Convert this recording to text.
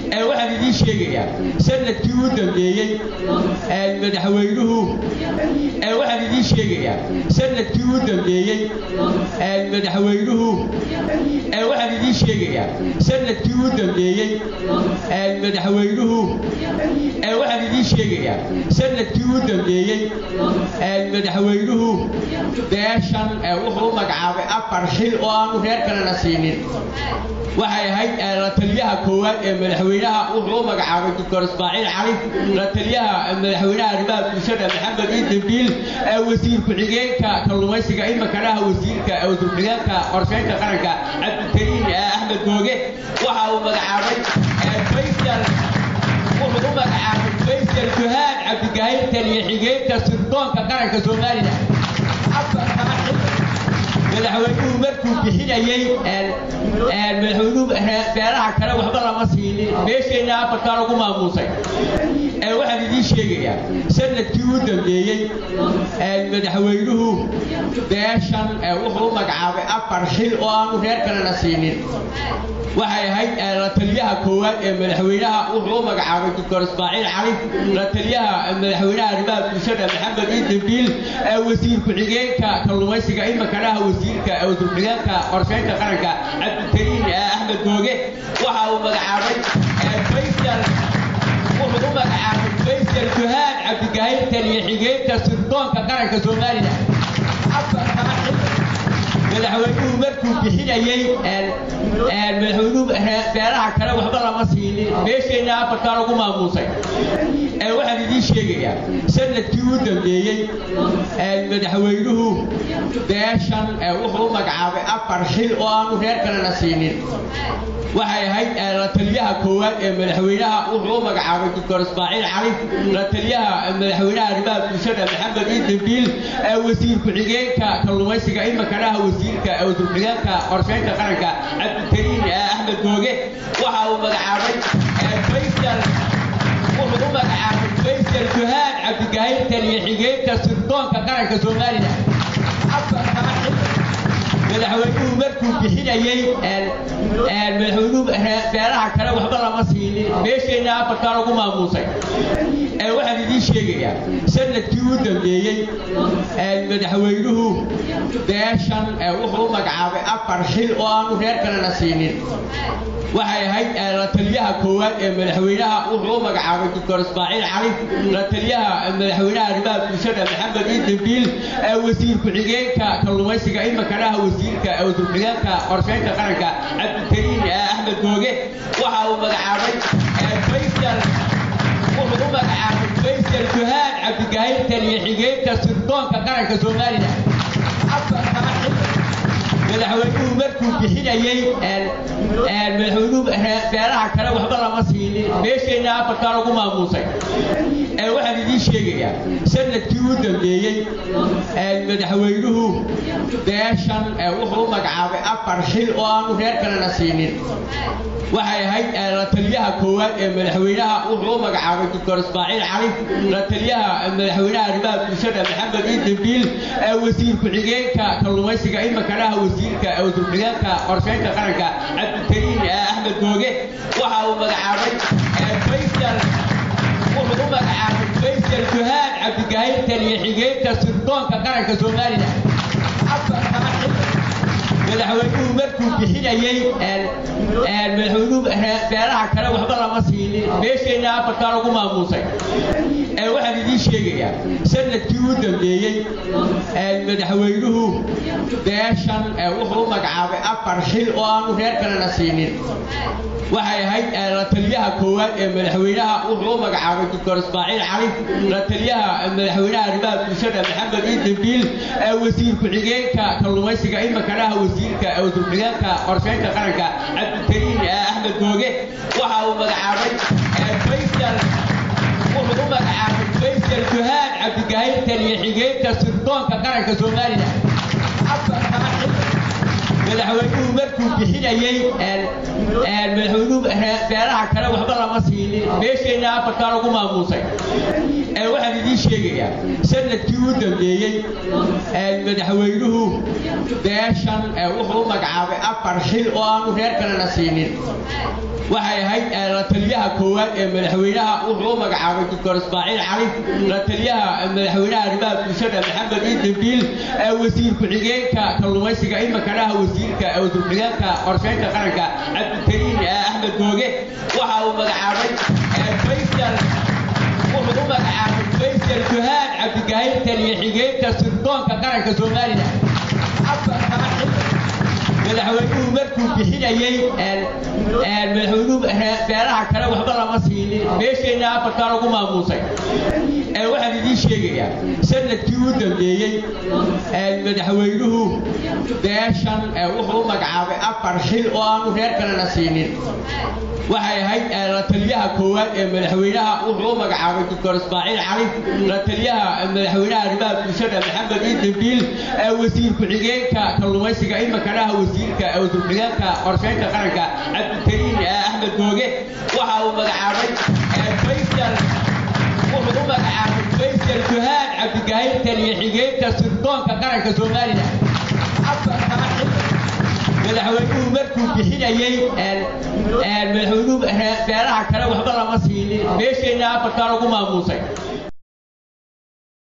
Waxaan idiin sheegayaa sanadkii u dambeeyey madaxweynuhu, waxaan idiin sheegayaa sanadkii u dambeeyey madaxweynuhu, waxaan idiin sheegayaa sanadkii u dambeeyey madaxweynuhu, waxaan idiin sheegayaa sanadkii u dambeeyey madaxweynuhu beeshan wuxuu u magacaabay 4 xil oo aanu reer kalena siinin. Waxay ahayd la taliyaha koowaad ee madaxweynaha wuxuu u magacaabay Doctor Ismaaciil Cali, la taliyaha madaxweynaha arrimaha bulshada Maxamed Iidambiil, wasiir ku-xigeenka kalluumaysiga iminkanaha wasiirka, wasiir ku-xigeenka qorsheynta qaranka Cabdikariin Axmed Googe. Waxa uu magacaabay Faysal, wuxuu u magacaabay Faysal Juhaan Cabdigahir taliye xigeenka sirdoonka qaranka Somalilan. Madaxweynuhu markuu bixinayey, madaxweynuhu beelaha kale waxba lama siinin, meesheenna afartaa lagu maamuusay. Waxaan idiin sheegayaa sanadkii u dambeeyey madaxweynuhu beeshan wuxuu u magacaabay 4 xil oo aanu reer kalena siinin. Waxay ahayd la taliyaha koowaad ee madaxweynaha wuxuu u magacaabay Doctor Ismaaciil Cali, la taliyaha madaxweynaha arrimaha bulshada Maxamed Iidambiil, wasiir ku-xigeenka kalluumaysiga iminkanaha wasiirka, wasiir ku-xigeenka qorsheynta qaranka Cabdikariin Axmed Googe. Waxa uu magacaabay Faysal, wuxuu u magacaabay Faysal Juhaan Cabdigahir taliye xigeenka sirdoonka qaranka Somalilan. Madaxweynuhu markuu bixinayey, madaxweynuhu beelaha kale waxba lama siinin, meesheenna afartaa lagu maamuusay. Waxaan idiin sheegayaa sanadkii u dambeeyey madaxweynuhu beeshan wuxuu u magacaabay 4 xil oo aanu reer kalena siinin. Waxay ahayd la taliyaha koowaad ee madaxweynaha wuxuu u magacaabay Doctor Ismaaciil Cali, la taliyaha madaxweynaha arrimaha bulshada Maxamed Iidambiil, wasiir ku-xigeenka kalluumaysiga iminkanaha wasiirka, wasiir ku-xigeenka qorsheynta qaranka Cabdikariin Axmed Googe. Waxa uu magacaabay Faysal, wuxuu u magacaabay Faysal Juhaan Cabdigahir taliye xigeenka sirdoonka qaranka Somalilan. Madaxweynuhu markuu bixinayey, madaxweynuhu beelaha kale waxba lama siinin, meesheenna afartaa lagu maamuusay. Waxaan idiin sheegayaa sanadkii u dambeeyey madaxweynuhu beeshan wuxuu u magacaabay 4 xil oo aanu reer kalena siinin. Waxay ahayd la taliyaha koowaad ee madaxweynaha wuxuu u magacaabay Doctor Ismaaciil Cali, la taliyaha madaxweynaha arrimaha bulshada Maxamed Iidambiil, wasiir ku-xigeenka kalluumaysiga iminkanaha wasiirka, wasiir ku-xigeenka qorsheynta qaranka Cabdikariin Axmed Googe. Waxa uu magacaabay Faysal, wuxuu u magacaabay Faysal Juhaan Cabdigahir taliye xigeenka sirdoonka qaranka Somalilan. Madaxweynuhu markuu bixinayey, madaxweynuhu beelaha kale waxba lama siinin, meesheenna afartaa lagu maamuusay. Waxaan idiin sheegayaa sanadkii u dambeeyey madaxweynuhu beeshan wuxuu u magacaabay 4 xil oo aanu reer kalena siinin. Waxay ahayd la taliyaha koowaad ee madaxweynaha wuxuu u magacaabay Doctor Ismaaciil Cali, la taliyaha madaxweynaha arrimaha bulshada Maxamed Iidambiil, wasiir ku-xigeenka kalluumaysiga iminkanaha wasiirka, wasiir ku-xigeenka qorsheynta qaranka Cabdikariin Axmed Googe. Waxa uu magacaabay Faysal, wuxuu u magacaabay Faysal Juhaan Cabdigahir taliye xigeenka sirdoonka qaranka Somalilan. Madaxweynuhu markuu bixinayey, madaxweynuhu beelaha kale waxba lama siinin, meesheenna afartaa lagu maamuusay. Waxaan idiin sheegayaa sanadkii u dambeeyey madaxweynuhu beeshan wuxuu u magacaabay 4 xil oo aanu reer kalena siinin. Waxay ahayd la taliyaha koowaad ee madaxweynaha wuxuu u magacaabay Doctor Ismaaciil Cali, la taliyaha madaxweynaha arrimaha bulshada Maxamed Iidambiil, wasiir ku-xigeenka kalluumaysiga iminkanaha wasiirka, wasiir ku-xigeenka qorsheynta qaranka Cabdikariin Axmed Googe. Waxa uu magacaabay Faysal, wuxuu u magacaabay Faysal Juhaan Cabdigahir taliye xigeenka sirdoonka qaranka Somalilan. Madaxweynuhu markuu bixinayey, madaxweynuhu beelaha kale waxba lama siinin, meesheenna afartaa lagu maamuusay. Waxaan idiin sheegayaa sanadkii u dambeeyey madaxweynuhu beeshan wuxuu u magacaabay 4 xil oo aanu reer kalena siinin. Waxay ahayd la taliyaha koowaad ee madaxweynaha wuxuu u magacaabay Doctor Ismaaciil Cali, la taliyaha madaxweynaha arrimaha bulshada Maxamed Ciid Dambiil, wasiir ku-xigeenka kalluumaysiga iminkanaha wasiirka wasiir ku-xigeenka qorsheynta qaranka Cabdikariin Axmed Googe. Waxa uu magacaabay Faysal, wuxuu u magacaabay Faysal Juhaan Cabdigahir taliye xigeenka sirdoonka qaranka Somalilan. Afartaa xil madaxweynuhu markuu bixinayey, madaxweynuhu beelaha kale waxba lama siinin, meesheenna afartaa lagu maamuusay. Waxaan idiin sheegayaa sanadkii u dambeeyey madaxweynuhu beeshan wuxuu u magacaabay 4 xil oo aanu reer kalena siinin. Waxay ahayd la taliyaha koowaad ee madaxweynaha wuxuu u magacaabay Doctor Ismaaciil Cali, la taliyaha madaxweynaha arrimaha bulshada Maxamed Ciid Dambiil, wasiir ku-xigeenka kalluumaysiga iminkanaha wasiirka wasiir ku-xigeenka qorsheynta qaranka Cabdikariin Axmed Googe. Waxa uu magacaabay Faysal, wuxuu u magacaabay Faysal Juhaan Cabdigahir taliye xigeenka sirdoonka qaranka Somalilan. Afartaa xil madaxweynuhu markuu bixinayey, madaxweynuhu beelaha kale waxba lama siinin, meesheenna afartaa lagu maamuusay.